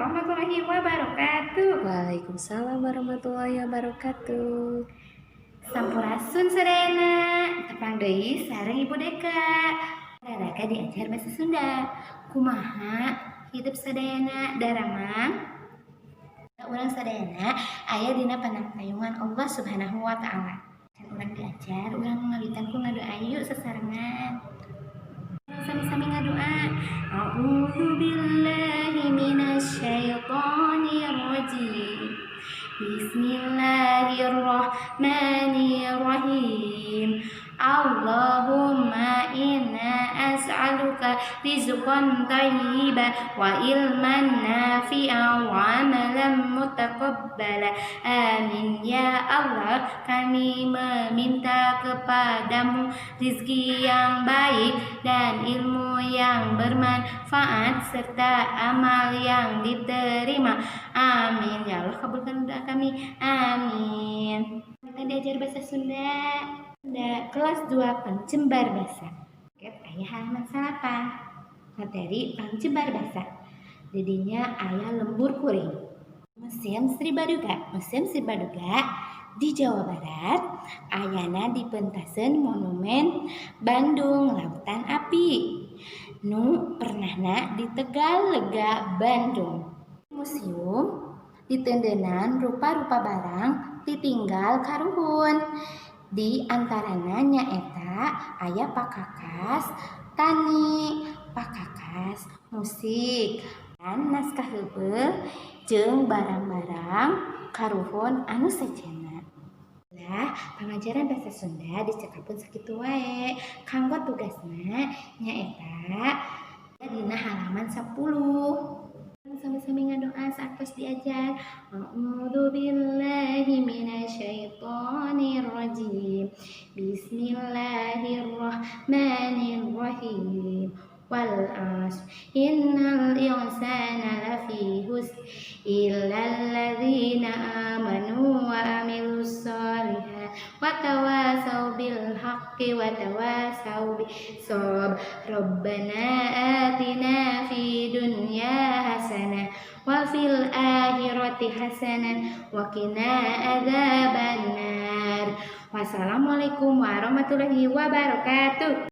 warahmatullahi wabarakatuh. Waalaikumsalam warahmatullahi wabarakatuh. Sampurasun sadayana. Tepang deui sareng Ibu Deka. Raka diajar bahasa Sunda. Kumaha hidup sadayana, daramang? Urang sadayana aya dina panangtayungan Allah Subhanahu wa Ta'ala. Can urang diajar, urang ngawitan ku ngadoa, yuk sasarengan. Sami-sami ngadoa. A'udzu billahi minasyaitonir rajim. Bismillahirrahmanirrahim. Allahumma inna as'aluka rizqan thayyiba wa ilman nafi'an wa amalan mutaqabbala. Amin ya Allah, kami meminta kepadamu rizki yang baik dan ilmu yang bermanfaat serta amal yang diterima. Amin. Ya Allah, kabulkan doa kami. Amin. Kita diajar bahasa Sunda. Sunda kelas 2 panjembar basa. Aya halaman 9. Materi panjembar basa. Didinya aya lembur kuring. Museum Sri Baduga. Museum Sri Baduga di Jawa Barat ayana di pentaseun Monumen Bandung Lautan Api. Nu pernahna di Tegal Lega, Bandung. Museum diteundenan rupa-rupa barang titinggal karuhun. Di antarana nyaeta aya pakakas tani, pakakas musik, dan naskah heubeul jeung barang-barang karuhun anu sejenna. Lah, pangajaran bahasa Sunda dicekapkeun sakitu wae. Kanggo tugasna nyaeta dina halaman 10. Sami-sami ngadoa saatos diajar. A'udzu billahi minasyaitonir rajim. Bismillahirrahmanirrahim. Wal 'asr innal insana lafi khusr illal ladzina amanu wa amilus sholihat wa tawasaw bil haqqi wa tawasaw bis sabr. Rabbana atina fid dunya hasanah wa fil akhirati hasanah wa qina adzabannar. Wassalamualaikum warahmatullahi wabarakatuh.